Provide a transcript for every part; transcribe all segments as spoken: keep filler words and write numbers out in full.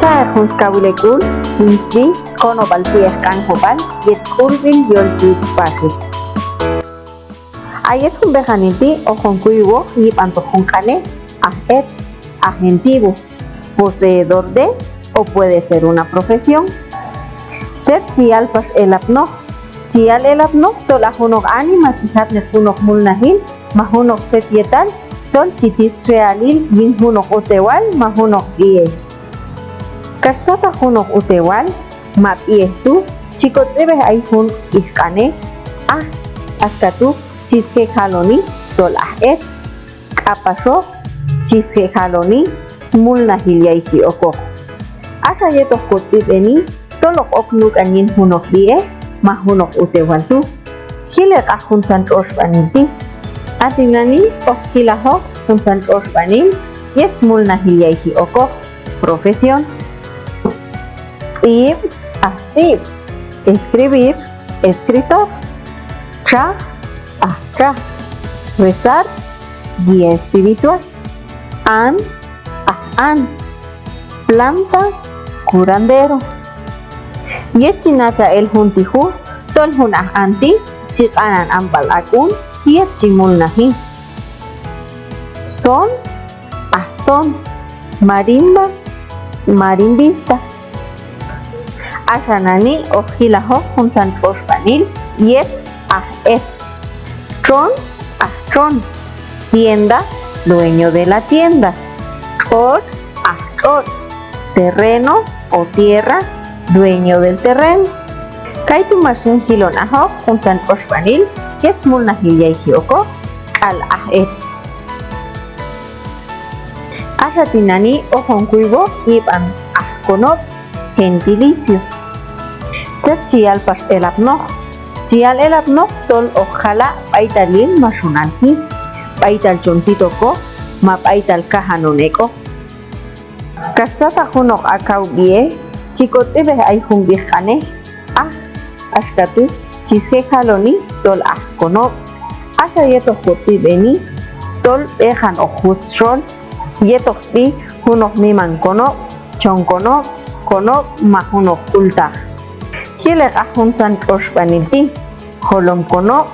Txajej jun skawil hek'ul, jun sb'i, skonob'al ti'ej Q'anjob'al yet K'ulb'il Yol Twitz Paxil. A yet jun b'eqanil ti' hoqon kuywoq yib'antoq jun q'anej, aj et, aj gentivo, poseedor de, o puede ser una profesión. Tzet chi yal pax elapnoq. Chi yal elapnoq tol a junoq anima chi jatnej junoq mulnajil ma junoq tzet yetal tol chi tit sxe'alil yin junoq utewal ma junoq b'ihej. Kax sataq junoq utewal ma b'ihej tu' chi kotz'ib'ej ay jun q'ij q'anej, aj, axka tu' chi sje' jaloni tol aj et. K'apaxoq chi sje' jaloni smulnajil yayji okoq. Axa yet hoq kotz'ib'eni tol hoq ok nuk'an yin junoq b'ihej ma junoq utewal tu'. Jil ek' aj juntzan tx'oxb'anil ti'. A tinani' hoq jilajoq juntzan tx'oxb'anil yet smulnajil yayji okoq, profesión. Tz'ib', aj tz'ib'. Escribir, escritor. Txaj, aj txaj. Rezar, guía espiritual. An, aj an. Planta, curandero. Yet chi nachaj el jun ti' juj tol jun aj an ti' chi q'anan amb'al ak'un yet chi mulnaji. Son, aj son. Marimba, marimbista. Axa nani' hoq jilajoq juntzan tx'oxb'anil yet aj et. Txon, aj txon. Tienda, dueño de la tienda. Tx'otx', aj tx'otx'. Terreno o tierra, dueño del terreno. Kaytu' max yin jilon ajoq juntzan tx'oxb'anil yet smulnajil yayji okoq k'al aj et. Axa tinani' hoqon kuywoq yib'an aj konob', gentilicio. Tzet chi yal pax elapnoq. Chi yal elapnoq tol hoq jala' b'aytal yil max on alji, b'aytal chon tit okoq ma b'aytal kajan on ek'oq. Kax sataq junoq a kaw b'ihej chi kotz'ib'ej ay jun b'ij q'anej, aj, axka tu' chi sje' jaloni tol aj konob'. Axa yet hoq kotz'ib'eni tol b'eqan hoq jutz xol yet hoq sb'i junoq miman konob', chon konob', konob' ma junoq k'ultaq. Jil ek' aj juntzan tx'oxb'anil ti'. Jolom konob',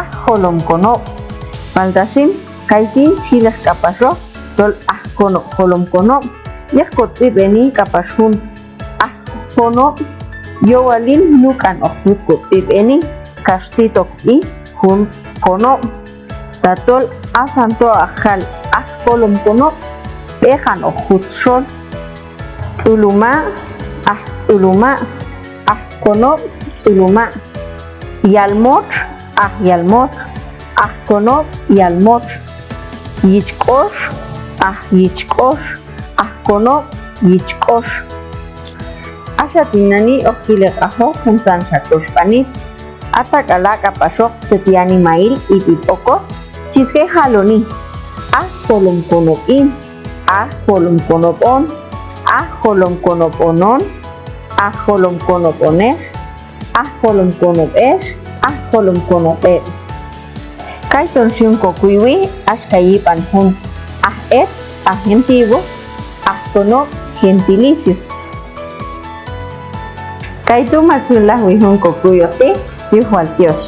aj jolom konob'. Palta xin kayti' chi jil ek' k'apaxoq tol aj konob' jolom konob'. Yet kotz'ib'eni k'apax jun aj konob', yowalil nuk'an hoq jut kotz'ib'eni kax titoq b'i jun konob'. Tatol asan to hoq jal aj jolom konob', b'eqan hoq jut xol. Tz'uluma', aj tz'uluma'. Aj konob', tz'uluma'. Yalmotx, aj yalmotx. Aj konob', yalmotx. Yichk'ox, aj yichk'ox. Aj konob', yichk'ox. Axa tinani' hoq jil ek' ajoq juntzanxa tx'oxb'anil. A tak'ala' k'apaxoq tzet yanimahil ib'il okoq chi sje' jaloni. Aj jolom konob' in, aj jolom konob' on, aj jolom konob' onon, aj jolom konob' onej, aj jolom konob' ex, aj jolom konob' eb'. Kayton xin kokuywi axka yib'an jun aj et, aj gentivo, aj konob', gentilicios. Kaytu' max yulnajwi jun kokuyoj ti' yuj wal tyox.